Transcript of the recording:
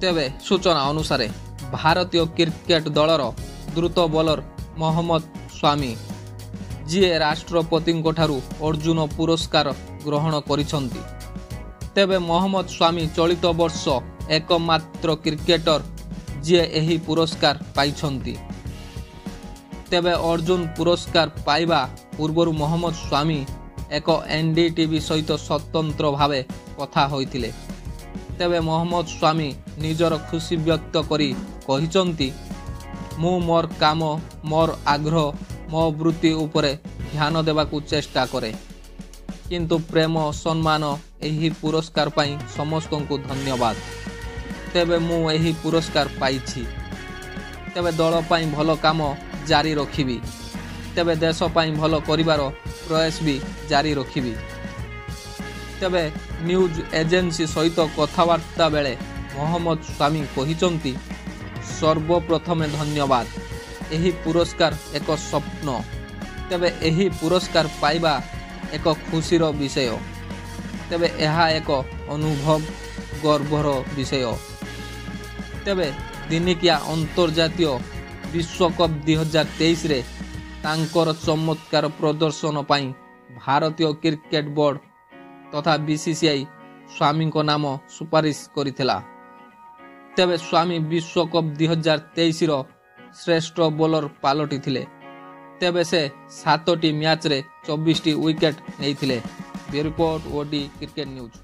ତେବେ ସୂଚନା ଅନୁସାରେ ଭାରତୀୟ କ୍ରିକେଟ ଦଳର ଦ୍ରୁତ ବୋଲର ମହମ୍ମଦ ସ୍ୱାମୀ, ଯିଏ ରାଷ୍ଟ୍ରପତିଙ୍କଠାରୁ ଅର୍ଜୁନ ପୁରସ୍କାର ଗ୍ରହଣ କରିଛନ୍ତି। ତେବେ ମହମ୍ମଦ ସ୍ୱାମୀ ଚଳିତ ବର୍ଷ ଏକମାତ୍ର କ୍ରିକେଟର ଯିଏ ଏହି ପୁରସ୍କାର ପାଇଛନ୍ତି। ତେବେ ଅର୍ଜୁନ ପୁରସ୍କାର ପାଇବା ପୂର୍ବରୁ ମହମ୍ମଦ ସ୍ୱାମୀ ଏକ ଏନ୍ଡିଟିଭି ସହିତ ସ୍ୱତନ୍ତ୍ର ଭାବେ କଥା ହୋଇଥିଲେ। ତେବେ ମହମ୍ମଦ ସ୍ୱାମୀ ନିଜର ଖୁସି ବ୍ୟକ୍ତ କରି କହିଛନ୍ତି, ମୁଁ ମୋର କାମ, ମୋର ଆଗ୍ରହ, ମୋ ବୃତ୍ତି ଉପରେ ଧ୍ୟାନ ଦେବାକୁ ଚେଷ୍ଟା କରେ। କିନ୍ତୁ ପ୍ରେମ, ସମ୍ମାନ, ଏହି ପୁରସ୍କାର ପାଇଁ ସମସ୍ତଙ୍କୁ ଧନ୍ୟବାଦ। ତେବେ ମୁଁ ଏହି ପୁରସ୍କାର ପାଇଛି। ତେବେ ଦଳ ପାଇଁ ଭଲ କାମ ଜାରି ରଖିବି। ତେବେ ଦେଶ ପାଇଁ ଭଲ କରିବାର ପ୍ରୟାସ ବି ଜାରି ରଖିବି। ତେବେ ନ୍ୟୁଜ୍ ଏଜେନ୍ସି ସହିତ କଥାବାର୍ତ୍ତା ବେଳେ ମହମ୍ମଦ ସ୍ୱାମୀ କହିଛନ୍ତି, ସର୍ବପ୍ରଥମେ ଧନ୍ୟବାଦ। ଏହି ପୁରସ୍କାର ଏକ ସ୍ୱପ୍ନ। ତେବେ ଏହି ପୁରସ୍କାର ପାଇବା ଏକ ଖୁସିର ବିଷୟ। ତେବେ ଏହା ଏକ ଅନୁଭବ ଗର୍ବର ବିଷୟ। ତେବେ ଦିନିକିଆ ଅନ୍ତର୍ଜାତୀୟ ବିଶ୍ୱକପ୍ 2023ରେ ତାଙ୍କର ଚମତ୍କାର ପ୍ରଦର୍ଶନ ପାଇଁ ଭାରତୀୟ କ୍ରିକେଟ ବୋର୍ଡ ତଥା ବିସିସିଆଇ ସ୍ୱାମୀଙ୍କ ନାମ ସୁପାରିଶ କରିଥିଲା। ତେବେ ସ୍ୱାମୀ ବିଶ୍ୱକପ୍ 2023ର ଶ୍ରେଷ୍ଠ ବୋଲର ପାଲଟିଥିଲେ। ତେବେ ସେ 7ଟି ମ୍ୟାଚ୍ରେ 24ଟି ୱିକେଟ୍ ନେଇଥିଲେ। Bureau report, OD cricket news.